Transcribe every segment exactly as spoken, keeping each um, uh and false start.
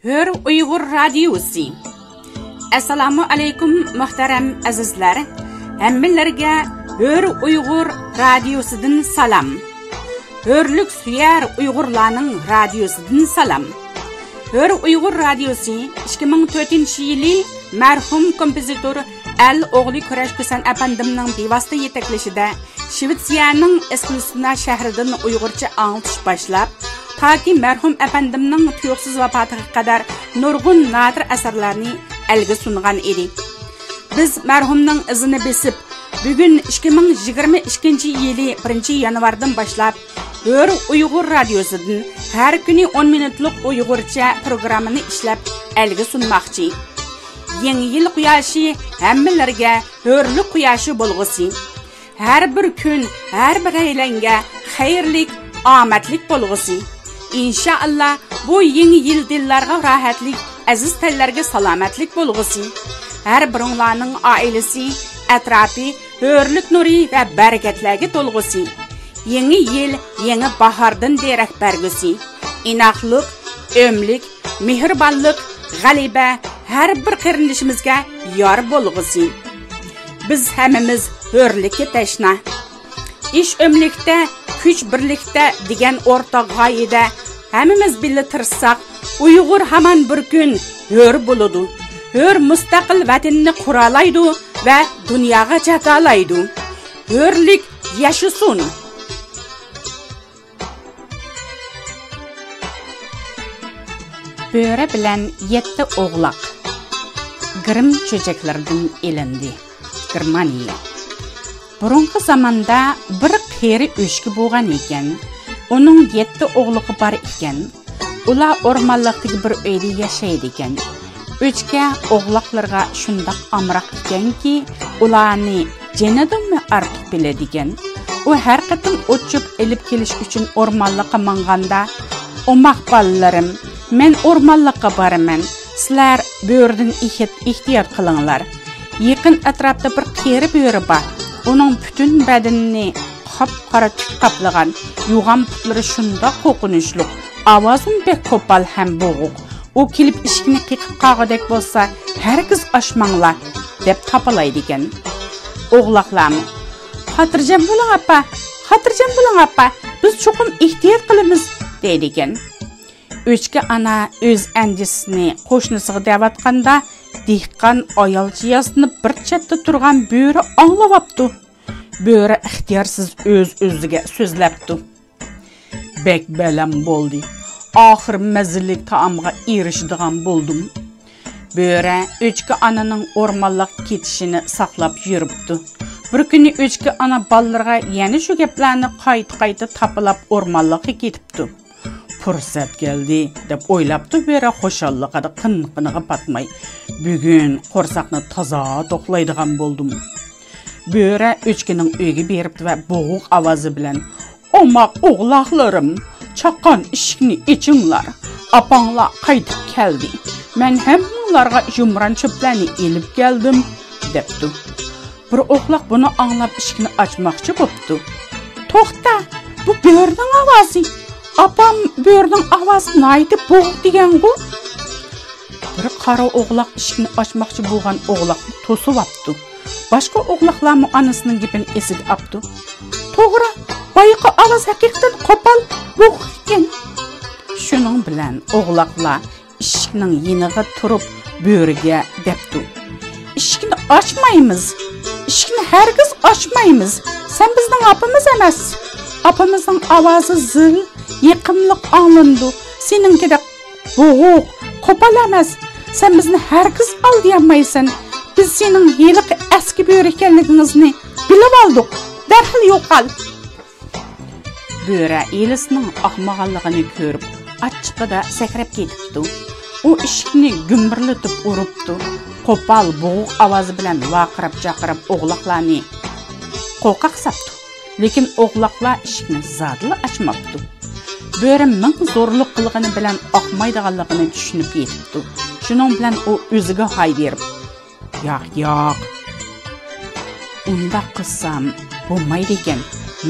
ھۆر ئۇيغۇر رادىيوسى. ئەسسالامۇ ئەلەيكۇم، مۇھتەرەم ئەزىزلەر. ھەممىلەرگە ھۆر ئۇيغۇر رادىيوسىدىن سالام. ھۆرلۈك سۆيەر ئۇيغۇرلارنىڭ رادىيوسىدىن سالام. ھۆر ئۇيغۇر رادىيوسى ئىككى مىڭ تۆتىنچى يىلى مەرھۇم كومپوزىتور ئەل ئوغلى كۈرەش كۈسەن ئەپەندىمنىڭ بىۋاسىتە يېتەكلىشىدە شىۋېتسىيەنىڭ ئېسكۇلسنا شەھىرىدىن ئۇيغۇرچە ئاڭلىتىش باشلاپ، تاكى مەرھۇم ئەپەندىمنىڭ تۇيۇقسىز ۋاپاتىغا قەدەر نۇرغۇن نادىر ئەسەرلەرنى ئەلگە سۇنغان ئىدى. بىز مەرھۇمنىڭ ئىزىنى بېسىپ، بۈگۈن ئىككى مىڭ يىگىرمە ئىككىنچى يىلى بىرىنچى يانۋاردىن باشلاپ، ھۆر ئۇيغۇر رادىيوسىدىن ھەر كۈنى ئون مىنۇتلۇق ئۇيغۇرچە پروگراممىنى ئىشلەپ ئەلگە سۇنماقچى. يېڭى يىل قۇياشى ھەممىلەرگە ھۆرلۈك قۇياشى بولغۇسى. ھەر بىر كۈن ھەر بىرەيلەنگە خەيرلىك، ئامەتلىك بولغۇسى. ئىنشائاللا، بۇ يېڭى يىل دىللارغا راھەتلىك، ئەزىز تەنلەرگە سالامەتلىك بولغۇسى. ھەر بىرىڭلارنىڭ ئائىلىسى، ئەتراپى ھۆرلۈك نۇرى ۋە بەرىكەتلەرگە تولغۇسى. يېڭى يىل يېڭى باھاردىن دېرەك بەرگۈسى. ئىناقلىق، ئۆملۈك، مېھرىبانلىق، غەلىبە ھەر بىر قېرىندىشىمىزگە يار بولغۇسى. بىز ھەممىمىز ھۆرلۈككە تەشنا. ئىش ئۆملۈكتە، كۈچ بىرلىكتە دېگەن ئورتاق غايىدە ھەممىمىز بىللە تىرىشساق، ئۇيغۇر ھامان بىر كۈن ھۆر بولىدۇ. ھۆر مۇستەقىل ۋەتىنىنى قۇرالايدۇ ۋە دۇنياغا چاتالايدۇ. ھۆرلۈك ياشىسۇن! بۆرە بىلەن يەتتە ئوغلاق. گىرىم چۆچەكلىرىدىن ئېلىندى. گېرمانىيە. بۇرۇنقى زاماندا بىر قېرى ئۆچكە بولغان ئىكەن. ئۇنىڭ يەتتە ئوغلىقى بار ئىكەن. ئۇلار ئورمانلىقتىكى بىر ئۆيدە ياشايدىكەن. ئۆچكە ئوغلاقلىرىغا شۇنداق ئامراق ئىكەنكى، ئۇلارنى جېنىدىنمۇ ئارتۇق بىلىدىكەن. ئۇ ھەر قېتىم ئوت-چۆپ ئېلىپ كېلىش ئۈچۈن ئورمانلىققا ماڭغاندا، «ئوماق بالىلىرىم، مەن ئورمانلىققا بارىمەن، سىلەر بۆرىدىن ئېھت-، ئېھتىيات قىلىڭلار. يېقىن ئەتراپتا بىر قېرى بۆرە بار. ئۇنىڭ پۈتۈن بەدىنىنى قاپقارا تۈك قاپلىغان، يوغان پۇتلىرى شۇنداق قورقۇنچلۇق، ئاۋازىمۇ بەك قوپال ھەم بوغۇق. ئۇ كېلىپ ئىشىكنى قېقىپ قالغۇدەك بولسا، ھەرگىز ئاچماڭلار» دەپ تاپىلايدىكەن. ئوغلاقلارمۇ، «خاتىرجەم بولۇڭ، ئاپا، خاتىرجەم بولۇڭ، ئاپا، بىز چوقۇم ئېھتىيات قىلىمىز» دەيدىكەن. ئۆچكە ئانا ئۆز ئەندىشىسىنى قوشنىسىغا دەۋاتقاندا، دېھقان ئايالچە ياسىنىپ بىر چەتتە تۇرغان بۆرە ئاڭلاۋاپتۇ. بۆرە ئىختىيارسىز ئۆز-ئۆزىگە سۆزلەپتۇ: «بەك بەلەم بولدى. ئاخىر مەززىلىك تائامغا ئېرىشىدىغان بولدۇم.» بۆرە ئۆچكە ئانىنىڭ ئورمانلىققا كېتىشىنى ساقلاپ يۈرۈپتۇ. بىر كۈنى ئۆچكە ئانا بالىلىرىغا يەنە شۇ گەپلەرنى قايتا-قايتا تاپىلاپ ئورمانلىققا كېتىپتۇ. «پۇرسەت كەلدى» دەپ ئويلاپتۇ بۆرە خۇشاللىقىدا قىن-قىنىغا پاتماي. «بۈگۈن قورساقنى تازا توقلايدىغان بولدۇم.» بۆرە ئۆچكىنىڭ ئۆيىگە بېرىپتۇ ۋە بوغۇق ئاۋازى بىلەن: «ئوماق ئوغلاقلىرىم، چاققان ئىشىكنى ئېچىڭلار، ئاپاڭلار قايتىپ كەلدى. مەن ھەممىڭلارغا يۇمران چۆپلەرنى ئېلىپ كەلدىم» دەپتۇ. بىر ئوغلاق بۇنى ئاڭلاپ ئىشىكنى ئاچماقچى بوپتۇ. «توختا، بۇ بۆرىنىڭ ئاۋازى. ئاپام بۆرىنىڭ ئاۋازى ناھايىتى بوغۇق دېگەنغۇ؟» بىر قارا ئوغلاق ئىشىكنى ئاچماقچى بولغان ئوغلاقنى توسۇۋاپتۇ. باشقا ئوغلاقلارمۇ ئانىسىنىڭ گېپىنى ئېسىگە ئاپتۇ. «توغرا، بايىقى ئاۋاز ھەقىقەتەن قوپال، بوغۇق ئىكەن.» شۇنىڭ بىلەن ئوغلاقلار ئىشىكنىڭ يېنىغا تۇرۇپ بۆرىگە دەپتۇ: «ئىشىكنى ئاچمايمىز، ئىشىكنى ھەرگىز ئاچمايمىز. سەن بىزنىڭ ئاپىمىز ئەمەس. ئاپىمىزنىڭ ئاۋازى زىل، يېقىملىق ئاڭلىنىدۇ. سېنىڭكىدەك بوغۇق، قوپال ئەمەس. سەن بىزنى ھەرگىز ئالدىيالمايسەن. بىز سېنىڭ ھېلىقى ئەسكى بۆرە ئىكەنلىكىڭىزنى بىلىۋالدۇق. دەرھال يوقال.» بۆرە ئىلىسىنىڭ ئاقمىغانلىقىنى كۆرۈپ، ئاچچىقىدا سەكرەپ كېتىپتۇ. ئۇ ئىشىكنى گۈمبۈرلىتىپ ئۇرۇپتۇ. قوپال، بوغۇق ئاۋازى بىلەن ۋارقىراپ-جارقىراپ ئوغلاقلارنى قورقاق ساپتۇ. لېكىن ئوغلاقلار ئىشىكنى زادىلا ئاچماپتۇ. بۆرە مىڭ زورلۇق قىلغىنى بىلەن ئاقمايدىغانلىقىنى چۈشىنىپ يېتىپتۇ. شۇنىڭ بىلەن ئۇ ئۆزىگە ھاي بېرىپ: «ياق، ياق، ئۇنداق قىلسام بولمايدىكەن،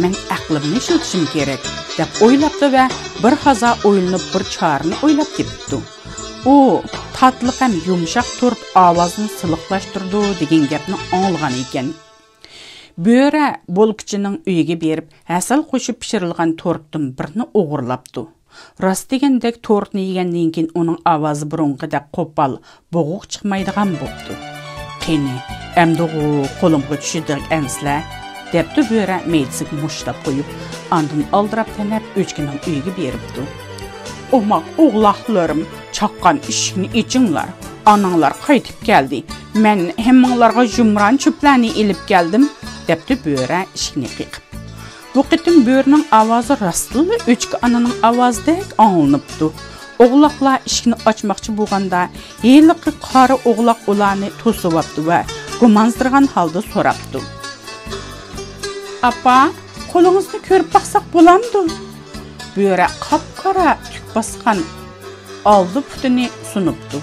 مەن ئەقلىمنى ئىشلىتىشىم كېرەك» دەپ ئويلاپتۇ ۋە بىر ھازا ئويلىنىپ، بىر چارىنى ئويلاپ تېپىپتۇ. ئۇ تاتلىق ھەم يۇمشاق تورت ئاۋازىنى سىلىقلاشتۇرىدۇ دېگەن گەپنى ئاڭلىغان ئىكەن. بۆرە بولكىچىنىڭ ئۆيىگە بېرىپ، ھەسەل قوشۇپ پىشۇرۇلغان تورتتىن بىرنى ئوغرىلاپتۇ. راست دېگەندەك، تورتنى يېگەندىن كېيىن ئۇنىڭ ئاۋازى بۇرۇنقىدەك قوپال، بوغۇق چىقمايدىغان بوپتۇ. «قېنى، ئەمدىغۇ قولۇمغا چۈشىدىغان ئەنسىلە؟» دەپتۇ بۆرە مەيدىسىگە مۇشتلاپ قويۇپ، ئاندىن ئالدىراپ تەنەپ ئۆچكىنىڭ ئۆيىگە بېرىپتۇ. «ئوماق ئوغلاقلىرىم، چاققان ئىشىكنى ئېچىڭلار، ئاناڭلار قايتىپ كەلدى. مەن ھەممىڭلارغا يۇمران چۆپلەرنى ئېلىپ كەلدىم» دەپتۇ بۆرە ئىشىكنى قېقىپ. بۇ قېتىم بۆرىنىڭ ئاۋازى راستلا ئۆچكە ئانىنىڭ ئاۋازىدەك ئاڭلىنىپتۇ. ئوغلاقلار ئىشىكنى ئاچماقچى بولغاندا، ھېلىقى قارا ئوغلاق ئۇلارنى توسۇۋاپتۇ ۋە گۇمانسىرىغان ھالدا سوراپتۇ. «ئاپا، قولىڭىزنى كۆرۈپ باقساق بولامدۇ؟» بۆرە قاپقارا تۈك باسقان ئالدى پۇتىنى سۇنۇپتۇ.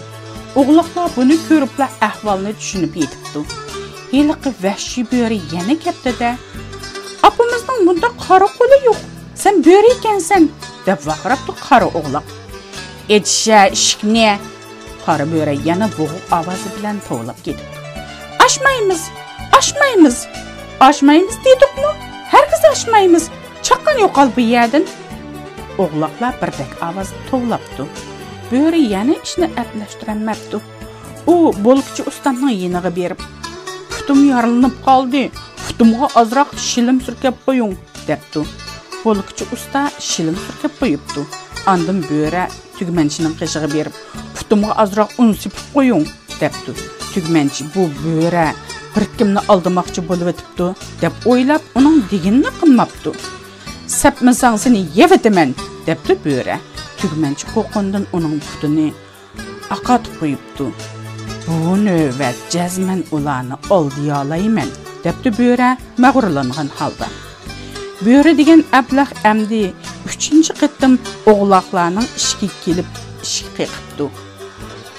ئوغلاقلار بۇنى كۆرۈپلا ئەھۋالنى چۈشىنىپ يېتىپتۇ. ھېلىقى ۋەھشىي بۆرە يەنە كەپتۇ-دە، «ئاپىمىزنىڭ بۇنداق قارا قولى يوق، سەن بۆرە ئىكەنسەن» دەپ ۋارقىراپتۇ قارا ئوغلاق. «ئېچىشە ئىشىكنى!» قارا بۆرە يەنە بوغۇق ئاۋازى بىلەن توۋلاپ كېتىپتۇ. «ئاچمايمىز! ئاچمايمىز! ئاچمايمىز دېدۇقمۇ؟ ھەرگىز ئاچمايمىز! چاققان يوقال بۇ يەردىن!» ئوغلاقلار بىردەك ئاۋازدا توۋلاپتۇ. بۆرە يەنە ئىشنى ئەپلەشتۈرەلمەپتۇ. ئۇ بولكىچى ئۇستامنىڭ يېنىغا بېرىپ، «پۇتۇم يارىلىنىپ قالدى، پۇتۇمغا ئازراق شىلىم سۈركەپ قويۇڭ» دەپتۇ. بولكىچى ئۇستا شىلىم سۈركەپ قويۇپتۇ. ئاندىن بۆرە تۈگمەنچىنىڭ قېشىغا بېرىپ، «پۇتۇمغا ئازراق ئۇن سېپىپ قويۇڭ» دەپتۇ. تۈگمەنچى، «بۇ بۆرە بىر كىمنى ئالدىماقچى بولۇۋېتىپتۇ» دەپ ئويلاپ، ئۇنىڭ دېگىنىنى قىلماپتۇ. «سەپمىسەڭ سېنى يەۋېتىمەن» دەپتۇ بۆرە. تۈگمەنچى قورققىنىدىن ئۇنىڭ پۇتىنى ئاقارتىپ قويۇپتۇ. «بۇ نۆۋەت جەزمەن ئۇلارنى ئالدىيالايمەن» دەپتۇ بۆرە مەغرۇرلانغان ھالدا. بۆرە دېگەن ئەبلەخ ئەمدى ئۈچىنچى قېتىم ئوغلاقلارنىڭ ئىشىكىگە كېلىپ ئىشىك قېقىپتۇ.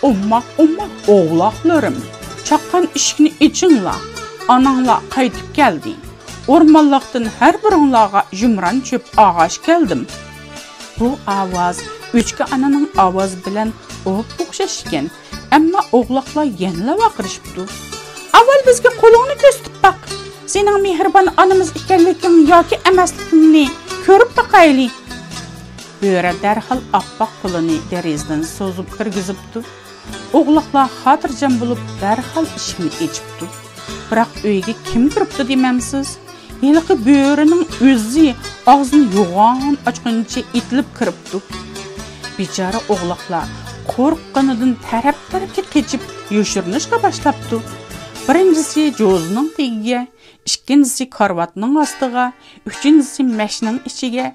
«ئوماق، ئوماق ئوغلاقلىرىم، چاققان ئىشىكنى ئېچىڭلار، ئاناڭلار قايتىپ كەلدى. ئورمانلىقتىن ھەر بىرىڭلارغا يۇمران چۆپ ئاغاش كەلدىم.» بۇ ئاۋاز ئۆچكە ئانىنىڭ ئاۋازى بىلەن ئوپئوخشاش ئىكەن، ئەمما ئوغلاقلار يەنىلا ۋارقىرىشىپتۇ. «ئاۋۋال بىزگە قولۇڭنى كۆرسىتىپ باق، سېنىڭ مېھرىبان ئانىمىز ئىكەنلىكىڭ ياكى ئەمەسلىكىڭنى كۆرۈپ باقايلى.» بۆرە دەرھال ئاپئاق قولىنى دېرىزىدىن سوزۇپ كىرگۈزۈپتۇ. ئوغلاقلار خاتىرجەم بولۇپ، دەرھال ئىشىكنى ئېچىپتۇ. بىراق ئۆيگە كىم كىرىپتۇ دېمەمسىز؟ ھېلىقى بۆرىنىڭ ئۆزى ئاغزىنى يوغان ئاچقىنىچە ئېتىلىپ كىرىپتۇ. بىچارە ئوغلاقلار قورققىنىدىن تەرەپ-تەرەپكە قېچىپ يوشۇرۇنۇشقا باشلاپتۇ. بىرىنچىسى جوزىنىڭ تېگىگە، ئىككىنچىسى كارىۋاتنىڭ ئاستىغا، ئۈچىنچىسى مەشنىڭ ئىچىگە،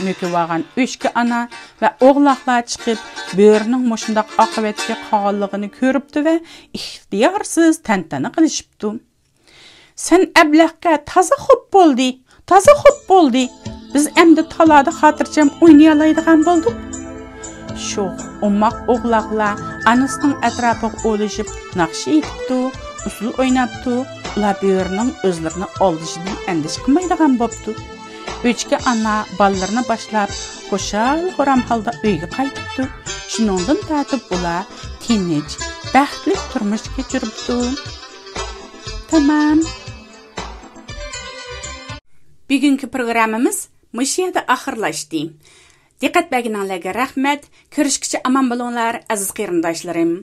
مۆكۈۋالغان ئۆچكە ئانا ۋە ئوغلاقلار چىقىپ، بۆرىنىڭ مۇشۇنداق ئاقىۋەتكە قالغىنىنى كۆرۈپتۇ ۋە ئىختىيارسىز تەنتەنە قىلىشىپتۇ. سەن ئەبلەخكە تازا خوپ بولدى، تازا خوپ بولدى. بىز ئەمدى تالادا خاتىرجەم ئوينىيالايدىغان بولدۇق. شوخ، ئوماق ئوغلاقلار ئانىسىنىڭ ئەتراپىغا ئولىشىپ ناخشا ئېيتىپتۇ، ئۇسسۇل ئويناپتۇ. ئۇلار بۆرىنىڭ ئۆزلىرىنى ئالدىشىدىن ئەندىشە قىلمايدىغان بوپتۇ. ئۆچكە ئانا بالىلىرىنى باشلاپ خۇشال-خۇرام ھالدا ئۆيگە قايتىپتۇ. شۇنىڭدىن تارتىپ ئۇلار تىنچ، بەختلىك تۇرمۇش كەچۈرۈپتۇ. تامام. بۈگۈنكى پروگراممىمىز مۇشۇ يەردە ئاخىرلاشتى. دىققەت بەرگىنىڭلارغا رەھمەت. كۆرۈشكىچە ئامان بولۇڭلار، ئەزىز قېرىنداشلىرىم.